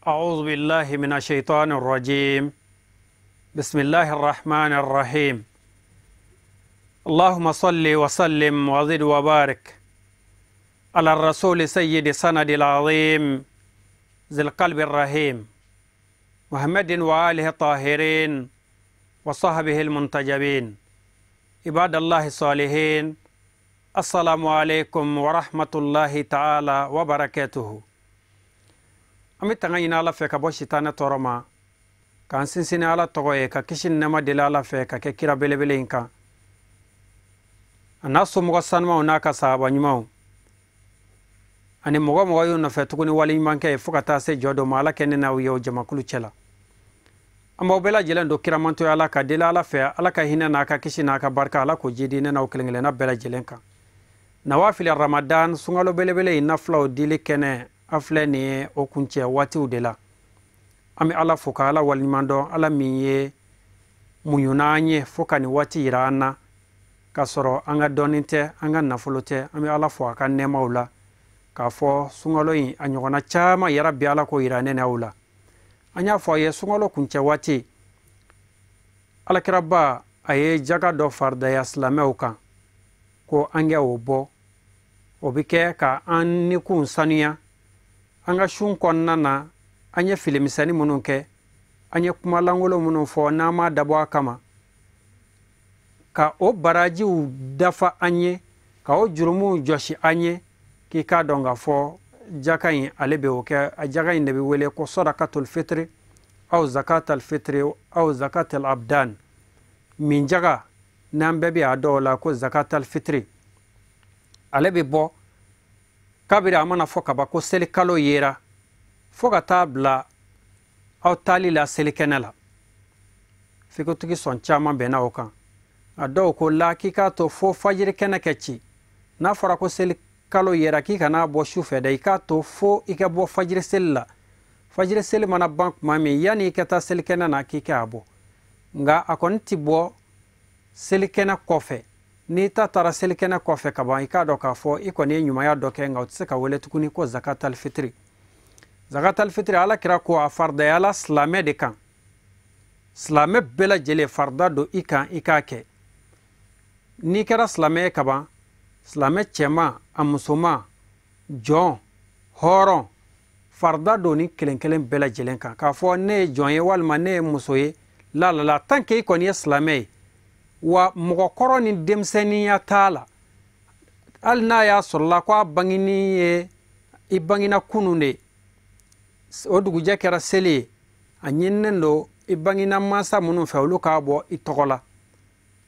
أعوذ بالله من الشيطان الرجيم. بسم الله الرحمن الرحيم. اللهم صل وسلم وزد وبارك على الرسول سيد سند العظيم ذي القلب الرحيم محمد وآله الطاهرين وصحبه المنتجبين عباد الله الصالحين. السلام عليكم ورحمة الله تعالى وبركاته. An bɛ tanga ɲini Ala fɛ ka bɔ sitanɛ tɔɔrɔ ma, k'an sinsin Ala tɔgɔ ye, ka kisi ni nɛɛma deli Ala fɛ ka kɛ kira belebele in kan, a n'a somɔgɔ sanumanw n'a ka sahaba ɲumanw ani mɔgɔ mɔgɔ y'u nɔfɛ tuguni waleɲumankɛ ye fo ka taa se jɔ dɔ ma. Ala kɛ ne n'aw ye o jamakulu cɛ la. An b'aw bɛɛ lajɛlen don kiramantoya la ka deli Ala fɛ, Ala ka hinɛ n'a ka kisi n'a ka barika, Ala k'o jidi ne n'aw kelen kelenna bɛɛ lajɛlen kan. Nawafili Ramadan sunkalo belebele in nafilaw dili kɛnɛ a filɛ nin ye o kuncɛ waatiw de la. An bɛ Ala fo ka Ala waleɲuman dɔn, Ala min ye muɲu n'an ye fo ka nin waati yira an na, k'a sɔrɔ an ka dɔnni tɛ, an ka nafolo tɛ. An bɛ Ala fo a ka nɛɛmaw la, k'a fɔ sunkalo in a ɲɔgɔnna caman yɛrɛ bi Ala k'o yira ne n'aw la. An y'a fɔ a ye sunkalo kuncɛ waati, Alakiraba a ye jaga dɔ faridaya silamɛw kan ko an kɛ o bɔ. O bɛ kɛ ka an nikun sanuya. An ka sun kɔnɔna na, an ye filimisɛnnin minnu kɛ, an ye kumalankolon minnu fɔ n'an m'a dabɔ a kama, ka o barajiw dafa an ye, ka o jurumuw jɔsi an ye, k'i k'a dɔn k'a fɔ jaka in ale bɛ o kɛ. A jaka in de bɛ wele ko sadakatul fitri aw zakatal fitri aw zakatal abdan. Min jaga n'an bɛɛ bɛ a dɔw la ko zakatal fitri, ale bɛ bɔ kabiri a mana fɔ kaba ko selikalo yera fo ka taa bila aw taali la selikɛnɛ la. Fikotigi sɔn caman bɛnna o kan. A dɔw ko la k'i k'a to fo fajiri kɛnɛ kɛ ci. N'a fɔra ko selikalo yera k'i kana bɔ su fɛ dɛ, i k'a to fo i ka bɔ fajiri seli la. Fajiri seli mana ban tuma min, yanni i ka taa selikɛnɛ na k'i k'a bɔ. Nka a kɔni ti bɔ selikɛnɛ kɔfɛ. N'i ta taara selikɛnɛ kɔfɛ ka ban, i k'a dɔn k'a fɔ i kɔni ye ɲumanya dɔ kɛ, nka o tɛ se ka wele tuguni ko zakatal fitiri. Zakatal fitiri, Ala kira ko a faridayala silamɛ de kan. Silamɛ bɛɛ lajɛlen farida don i kan i k'a kɛ. N'i kɛra silamɛ ye ka ban, silamɛ cɛman, a musoman, jɔn, hɔrɔn, farida don ni kelen kelen bɛɛ lajɛlen kan. K'a fɔ ne ye jɔn ye walima ne ye muso ye, la la la, tant que i kɔni ye silamɛ ye, wa mɔgɔkɔrɔ ni denmisɛnninya t'a la. Hali n'a y'a sɔrɔla ko a bangeni ye i bangena kunun de, o dugujɛ kɛra seli ye, a ɲininen don i bangena mansa minnu fɛ olu k'a bɔ i tɔgɔ la.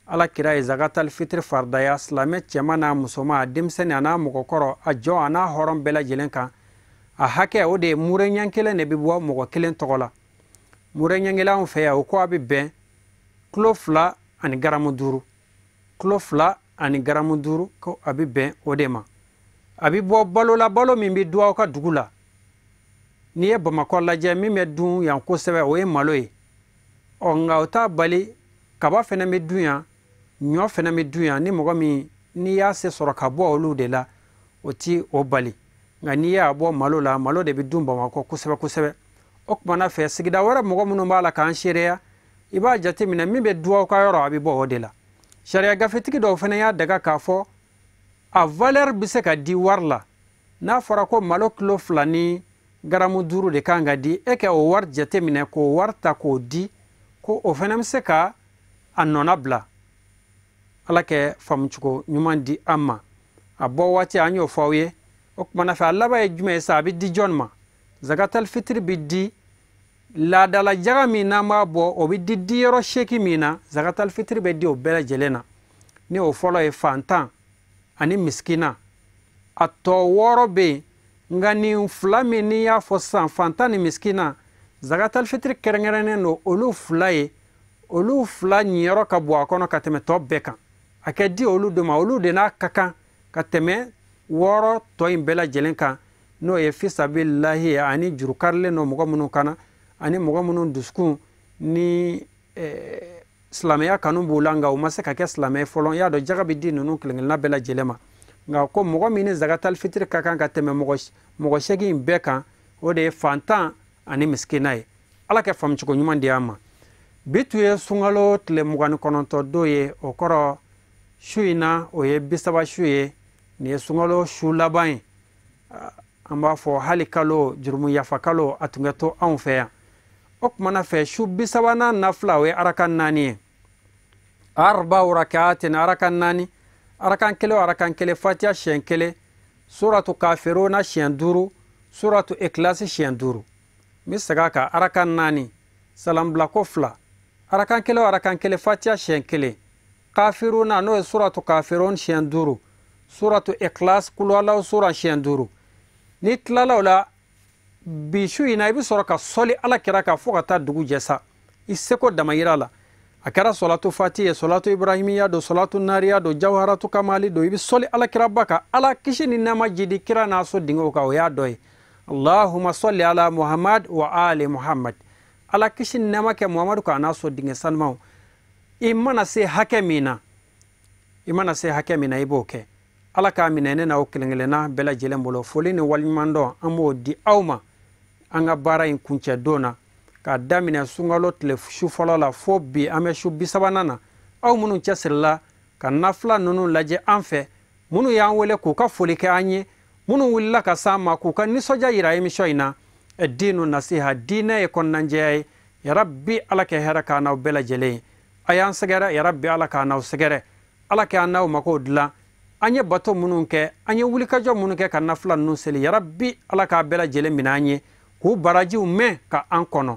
Ala kira ye zakatal fitiri faridaya silamɛ cɛman n'a musoman, a denmisɛnnin a n'a mɔgɔkɔrɔ, a jɔn a n'a hɔrɔn bɛɛ lajɛlen kan. A hakɛ o de ye mure ɲɛ kelen de bɛ bɔ mɔgɔ kelen tɔgɔ la. Mure ɲɛ kelen anw fɛ yan, o ko a bɛ bɛn kilo 2 ani garamu 5. Kilo 2 ani garamu 5 ko a bɛ bɛn o de ma. A bɛ bɔ balo la, balo min bɛ dun aw ka dugu la. N'i ye Bamakɔ lajɛ, min bɛ dun yan kosɛbɛ o ye malo ye. Ɔ nka o t'a bali kaba fɛnɛ bɛ dun yan, ɲɔ fɛnɛ bɛ dun yan. Ni mɔgɔ min n'i y'a se sɔrɔ ka bɔ olu de la, o ti o bali. Nka n'i y'a bɔ malo la, malo de bɛ dun Bamakɔ kosɛbɛ kosɛbɛ. O kumana fɛ, sigida wɛrɛ mɔgɔ minnu b'a la k'an seereya, i b'a jateminɛ min bɛ du aw ka yɔrɔ, a bɛ bɔ o de la. Sariya gafetigi dɔw fana y'a daga k'a fɔ a valeur bɛ se ka di wari la. N'a fɔra ko malo kilo 2 ni garamu 5 de kan ka di, e ka o wari jateminɛ k'o wari ta k'o di, ko o fana bɛ se ka a nɔna bila. Ala kɛ faamucogo ɲuman di an ma. A bɔ waati an y'o fɔ aw ye. O kumana fɛ, a laban ye jumɛn ye sa? A bɛ di jɔn ma? Zakatal fitiri bɛ di laadala jaga min n'an b'a bɔ, o bɛ di diyɔrɔ 8 min na, zakatal fitiri bɛ di o bɛɛ lajɛlen na. Ni o fɔlɔ ye fantan ani misikina. A tɔ 6 bɛ yen, nka nin 2 min n'i y'a fɔ sisan, fantan ni misikina, zakatal fitiri kɛrɛnkɛrɛnnen don olu 2 ye. Olu 2 ɲiyɔrɔ ka bon a kɔnɔ ka tɛmɛ tɔ bɛɛ kan. A kɛ di olu de ma, olu de n'a ka kan ka tɛmɛ 6 tɔ in bɛɛ lajɛlen kan, n'o ye fisabililahi ye ani juru karilen don mɔgɔ minnu kan na, ani mɔgɔ minnu dusukun ni silamɛya kanu b'u la, nka u ma se ka kɛ silamɛ ye fɔlɔ. I y'a dɔn jaga bɛ di ninnu kelen kelenna bɛɛ lajɛlen ma. Nka ko mɔgɔ min ni zakatal fitiri ka kan ka tɛmɛ mɔgɔ 8 in bɛɛ kan, o de ye fantan ani misikina ye. Ala kɛ faamucogo ɲuman di an ma. Bi tun ye sunkalo tile 29 don ye, o kɔrɔ su in na o ye 30 su ye. Nin ye sunkalo su laban ye. An b'a fɔ hali kalo jurumu yafa kalo a tun kɛ to anw fɛ yan. O kumana fɛ su 30nan nafila o ye araka 4 ye. Arba rakaatin, araka 4, arakan kelen o arakan kelen fatiya siɲɛ 1, suratu kafiruna siɲɛ 5, suratu ikilasi siɲɛ 5. N bɛ segin a kan, araka 4, salambilako 2, arakan kelen o arakan kelen fatiya siɲɛ 1, kafiruna n'o ye suratu kafirun siɲɛ 5, suratu ikilas kuluwalaw sura siɲɛ 5. N'i tilala o la bi su in na, i bɛ sɔrɔ ka sɔli Ala kira kan fo ka taa dugu jɛ sa, i seko damayira la. A kɛra sɔlatu fati ye, sɔlatu ibrahimiya don, sɔlatu nariya don, jawharatu kamali don, i bɛ sɔli Ala kiraba kan. Ala kisi ni nɛɛma jidi kira n'a so dingɛw kan, o y'a dɔ ye. Allahumma sɔli ala Muhammad wa ali Muhammad. Ala kisi ni nɛɛma kɛ Muhammadu kan n'a so dingɛ sanumaw. I mana se hakɛ min na, i mana se hakɛ min na, i b'o kɛ. Ala k'a minɛ ne n'aw kelen kelenna bɛɛ lajɛlen bolo. Foli ni waleɲumandɔn an b'o di aw ma an ka baara in kuncɛ don na, k'a daminɛ sunkalo tile su fɔlɔ la fo bi an bɛ su 30nan na. Aw minnu cɛsirila ka nafila ninnu lajɛ an fɛ, minnu y'an wele k'u ka foli kɛ an ye, minnu wulila ka s'an ma k'u ka nisɔndiya yira émission in na, diinu nasiha, diinɛ ye kɔnɔnajɛya ye. Yarabi Ala kɛ hɛrɛ k'an n'aw bɛɛ lajɛlen ye. A y'an sɛgɛrɛ, yarabi Ala k'an n'aw sɛgɛrɛ. Ala k'an n'aw makow dilan. An ye bato minnu kɛ, an ye wulikajɔ minnu kɛ ka nafila ninnu seli, yarabi Ala k'a bɛɛ lajɛlen minɛ an ye, k'u barajiw mɛn ka an kɔnɔ.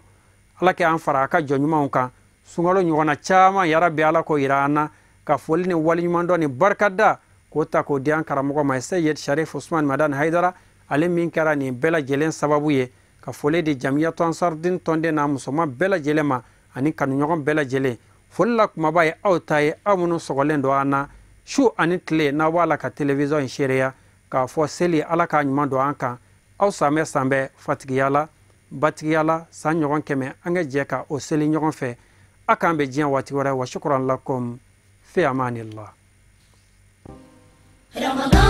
Ala k'an fara a ka jɔ ɲumanw kan. Sunkalo ɲɔgɔnna caman, yarabi Ala k'o yira an na. Ka foli ni waleɲumandɔn ni barikada k'o ta k'o di an karamɔgɔ ma, Seyid Sharif Usman Madani Hayidara, ale min kɛra nin bɛɛ lajɛlen sababu ye. Ka foli di Jamiyatu Ansardin tɔnden n'a musoman bɛɛ lajɛlen ma ani kanuɲɔgɔn bɛɛ lajɛlen. Foli la kumaba ye aw ta ye, aw minnu sɔgɔlen don an na su ani tile, n'aw b'a la ka télévision in seereya k'a fɔ seli Ala k'a ɲuman don an kan. Aw sanbɛ sanbɛ fatigiya la, batigiya la, san ɲɔgɔn 100 an ka jɛ ka o seli ɲɔgɔn fɛ. A k'an bɛn diɲɛ waati wɛrɛ. Wa shukran lakum fi amanillah. Ramadan.